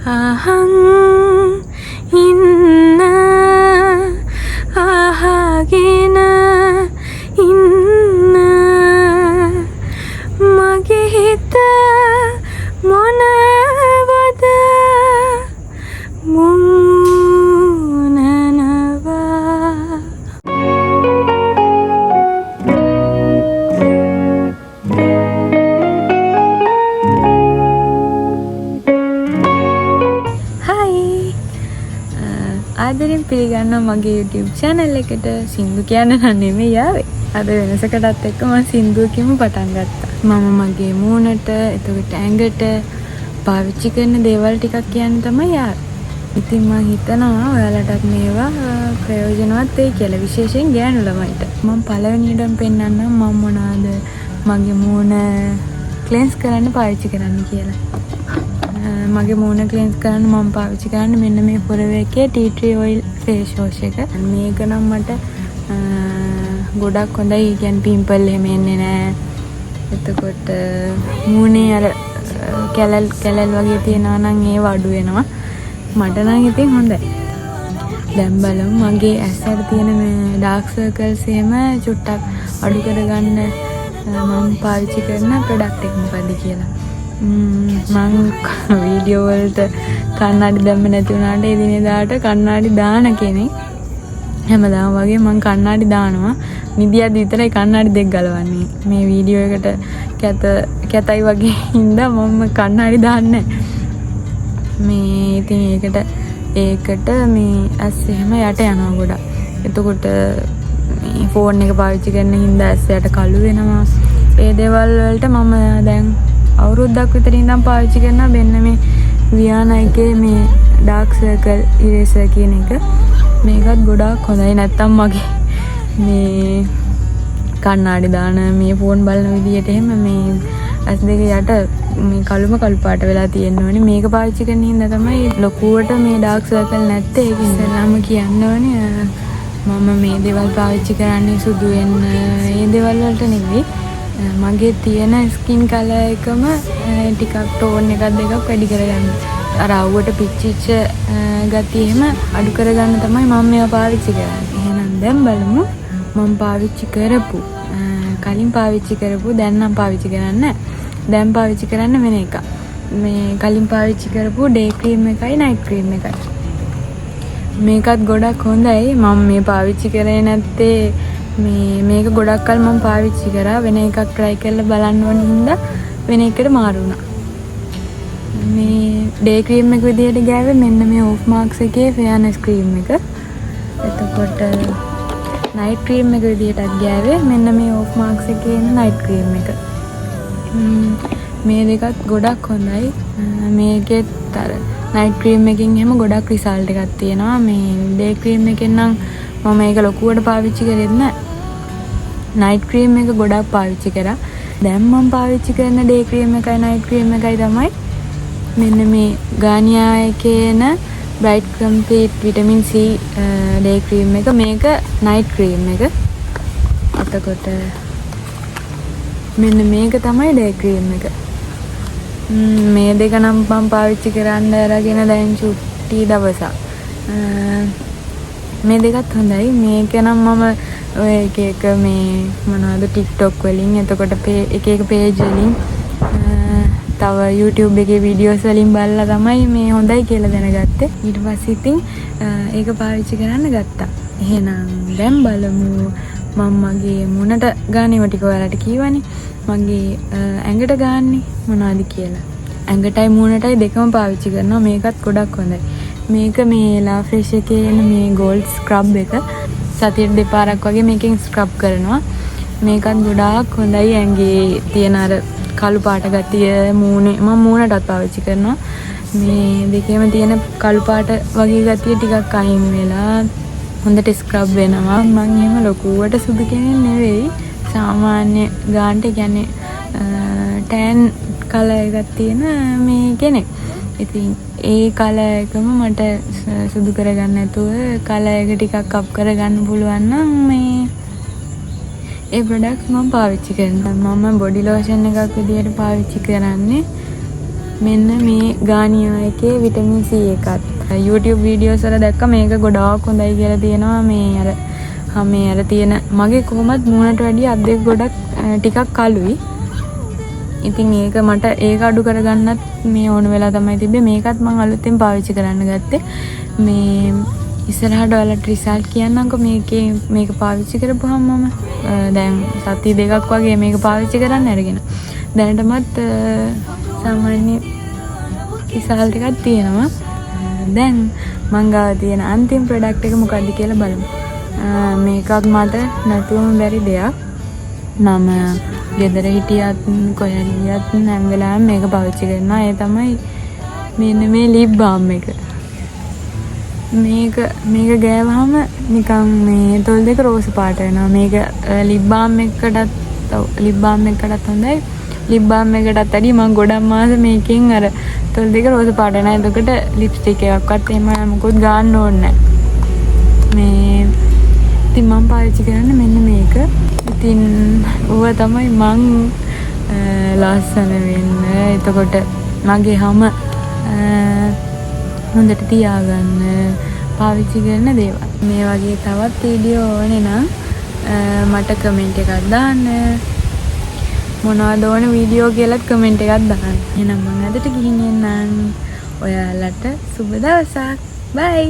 අහන් ඉන්න, අහගෙන ඉන්න, මගේ හිත මොනවද මුමුණනවා. හයි, ආදරෙන් පිළිගන්නවා මගේ YouTube channel එකට. සින්දු කියන්න නම් නෙමෙයි ආවේ. අද වෙනසකටත් එක්ක මම සින්දුවකින්ම පටන් ගත්තා. මම මගේ මූණට, එතකොට ඇඟට පාවිච්චි කරන දේවල් ටිකක් කියන්න තමයි ආවේ. ඉතින් මං හිතනවා ඔයාලටත් මේවා ප්‍රයෝජනවත් වෙයි කියලා, විශේෂයෙන් ගෑනු ළමයිට. මං පළවෙනියටම පෙන්නන්නම් මං මොනවාද මගේ මූණ ක්ලෙන්ස් කරන්න පාවිච්චි කරන්න කියලා. මගේ මූණ ක්ලෙන්ස් කරන්න මම පාවිච්චි කරන්නේ මෙන්න මේ ෆොරෙවර් එකේ tea tree oil face wash එක. මේක නම් මට ගොඩක් හොඳයි. ඒ කියන්නේ පිම්පල් එහෙම එන්නේ නෑ. එතකොට මූණේ අර කැලල් කැලල් වගේ තියෙනවා නම් ඒව අඩු වෙනවා. මට නම් ඉතින් හොඳයි. දැන් බලමු මගේ ඇස් යට තියෙන මේ ඩාර්ක් සර්කල්ස් එහෙම චුට්ටක් අඩු කරගන්න මම පාවිච්චි කරන ප්‍රොඩක්ට් එක මොකද්ද කියලා. මං වීඩියෝ වලට කණ්ණාඩි දැම්මේ නැති වුණාට එදිනෙදාට කණ්ණාඩි දාන කෙනෙක්. හැමදාම වගේ මං කණ්ණාඩි දානවා. නිදියද්දි විතරයි කණ්ණාඩි දෙක ගලවන්නේ. මේ වීඩියෝ එකට කැත කැතයි වගේ හින්දා මම කණ්ණාඩි දාන්නේ. මේ ඉතින් ඒකට ඒකට මේ ඇස් එහෙම යට යනවා ගොඩක්. එතකොට මේ ෆෝන් එක පාවිච්චි කරන හින්දා ඇස් යට කළු වෙනවා. ඒ දේවල් වලට මම දැන් අවුරුද්දක් විතර ඉඳන් පාවිච්චි කරනවා මෙන්න මේ වියානා එකේ මේ ඩාර්ක් සර්කල් ඉරේසර් කියන එක. මේකත් ගොඩාක් හොඳයි. නැත්තම් මගේ මේ කණ්ණාඩි දාන, මේ ෆෝන් බලන විදියට එහෙම මේ ඇස් දෙක යට මේ කළුම කළු පාට වෙලා තියෙන්න ඕනේ. මේක පාවිච්චි කරන හින්දා තමයි ලොකුවට මේ ඩාර්ක් සර්කල් නැත්තේ. ඒක ඉස්සෙල්ලාම කියන්න ඕනේ, මම මේ දේවල් පාවිච්චි කරන්නේ සුදු වෙන්න ඒ දේවල් වලට නෙවෙයි. මගේ තියෙන ස්කින් කලර් එකම ටිකක් ටෝන් එකක් දෙකක් වැඩි කරගන්න. අර අවුවට පිච්චිච්ච ගතිය එහෙම අඩු කරගන්න තමයි මම මේවා පාවිච්චි කරන්නේ. එහෙනම් දැන් බලමු මම පාවිච්චි කරපු, කලින් පාවිච්චි කරපු, දැන් නම් පාවිච්චි කරන්නේ නැහැ. දැන් පාවිච්චි කරන්න වෙන එකක්. මේ කලින් පාවිච්චි කරපු ඩේ ක්‍රීම් එකයි නයිට් ක්‍රීම් එකයි. මේකත් ගොඩක් හොඳයි. මම මේ පාවිච්චි කරේ නැත්තේ මේ මේක ගොඩක් කල් මම පාවිච්චි කරා. වෙන එකක් try කරලා බලන්න ඕන හින්දා වෙන එකට මාරු වුණා. මේ ඩේ ක්‍රීම් එක විදියට ගෑවේ මෙන්න මේ ඕෆ් මාක්ස් එකේ ෆෙයාර්නස් ක්‍රීම් එක. එතකොට නයිට් ක්‍රීම් එක විදියටත් ගෑවේ මෙන්න මේ ඕෆ් මාක්ස් එකේ එන නයිට් ක්‍රීම් එක. මේ දෙකත් ගොඩක් හොඳයි. මේකෙත් අර නයිට් ක්‍රීම් එකකින් එහෙම ගොඩක් රිසල්ට් එකක් තියෙනවා. මේ ඩේ ක්‍රීම් එකෙන් නම් මම ඒක ලොකුවට පාවිච්චි කරෙත් නෑ. නයිට් ක්‍රීම් එක ගොඩක් පාවිච්චි කරා. දැන් මම පාවිච්චි කරන ඩේ ක්‍රීම් එකයි නයිට් ක්‍රීම් එකයි තමයි මෙන්න මේ ගානියා එකේ එන bright complete vitamin C day cream එක. මේක නයිට් ක්‍රීම් එක. එතකොට මෙන්න මේක තමයි ඩේ ක්‍රීම් එක. මේ දෙක නම් මම පාවිච්චි කරන්න අරගෙන දැන් චුට්ටි දවසක්. මේ දෙකත් හොඳයි. මේක නම් මම ඔය එක එක මේ මොනවද TikTok වලින්, එතකොට එක එක පේජ් වලින්, තව YouTube එකේ වීඩියෝස් වලින් බලලා තමයි මේ හොඳයි කියලා දැනගත්තේ. ඊට පස්සේ ඉතින් ඒක පාවිච්චි කරන්න ගත්තා. එහෙනම් දැන් බලමු මම මගේ මුණට ගාන ඒවා ටික ඔයාලට කීවනේ. මගේ ඇඟට ගාන්නේ මොනවද කියලා. ඇඟටයි මූණටයි දෙකම පාවිච්චි කරනවා. මේකත් ගොඩක් හොඳයි. මේක මේ ලා ෆ්‍රෙෂ් එකේ එන මේ ගෝල්ඩ් ස්ක්‍රබ් එක. සතියට දෙපාරක් වගේ මේකෙන් ස්ක්‍රබ් කරනවා. මේකත් ගොඩාක් හොඳයි ඇඟේ තියෙන අර කළු පාට ගතිය මූණේ. මම මූණටත් පාවිච්චි කරනවා. මේ දෙකේම තියෙන කළු පාට වගේ ගතිය ටිකක් අයින් වෙලා හොඳට ස්ක්‍රබ් වෙනවා. මං එහෙම ලොකුවට සුදු කෙනෙක් නෙවෙයි. සාමාන්‍ය ගානට, ඒ කියන්නේ ටෑන් කලර් එකක් තියෙන මේ කෙනෙක්. ඉතින් ඒ කලර් එකම මට සුදු කරගන්න නැතුව කලර් එක ටිකක් අප් කරගන්න පුළුවන් නම් මේ ඒ ප්‍රොඩක්ට්ස් මම පාවිච්චි කරනවා. මම බොඩි ලෝෂන් එකක් විදියට පාවිච්චි කරන්නේ මෙන්න මේ ගානියා එකේ විටමින් C එකත්. YouTube videos වල දැක්ක මේක ගොඩාක් හොඳයි කියලා තියෙනවා. මේ අර හැමේ අර තියෙන මගේ කොහොමත් මූණට වැඩිය අත් දෙක ගොඩක් ටිකක් කළුයි. ඉතින් ඒක මට ඒක අඩු කරගන්නත් මේ ඕන වෙලා තමයි තිබ්බේ. මේකත් මං අලුතෙන් පාවිච්චි කරන්න ගත්තේ. මේ ඉස්සරහට ඔයාලට රිසල්ට් කියන්නම්කෝ මේකේ මේක පාවිච්චි කරපුවාම. මම දැන් සති 2ක් වගේ මේක පාවිච්චි කරන්න අරගෙන. දැනටමත් සාමාන්‍ය රිසල්ට් එකක් තියෙනවා. දැන් මං ගාව තියෙන අන්තිම ප්‍රොඩක්ට් එක මොකද්ද කියලා බලමු. මේකත් මට නැතුවම බැරි දෙයක්. මම ගෙදර හිටියත් කොහේ හරි ගියත් හැම වෙලාවෙම මේක පාවිච්චි කරනවා. ඒ තමයි මෙන්න මේ ලිප් බාම් එක. මේක මේක ගෑවහම නිකන් මේ තොල් දෙක රෝස පාට වෙනවා. මේක ලිප් බාම් එකකටත්, ඔව්, ලිප් බාම් එකකටත් හොඳයි. ලිප් බාම් එකටත් වැඩිය මං ගොඩක් මාස මේකෙන් අර තොල් දෙක රෝස පාට වෙනවා. එතකොට ලිප්ස්ටික් එකක්වත් එහෙම මොකුත් ගාන්න ඕනේ නැහැ. මේ ඉතින් මං පාවිච්චි කරන්නේ මෙන්න මේක. ඉතින් ඌව තමයි මං ලස්සන වෙන්න, එතකොට මගේ හැම හොඳට තියාගන්න පාවිච්චි කරන දේවල්. මේ වගේ තවත් වීඩියෝ ඕනේ නම් මට කමෙන්ට් එකක් දාන්න. මොනවද ඕන වීඩියෝ කියලාත් කමෙන්ට් එකක් දාන්න. එහෙනම් මං අදට ගිහින් එන්නම්. ඔයාලට සුබ දවසක්. බයි.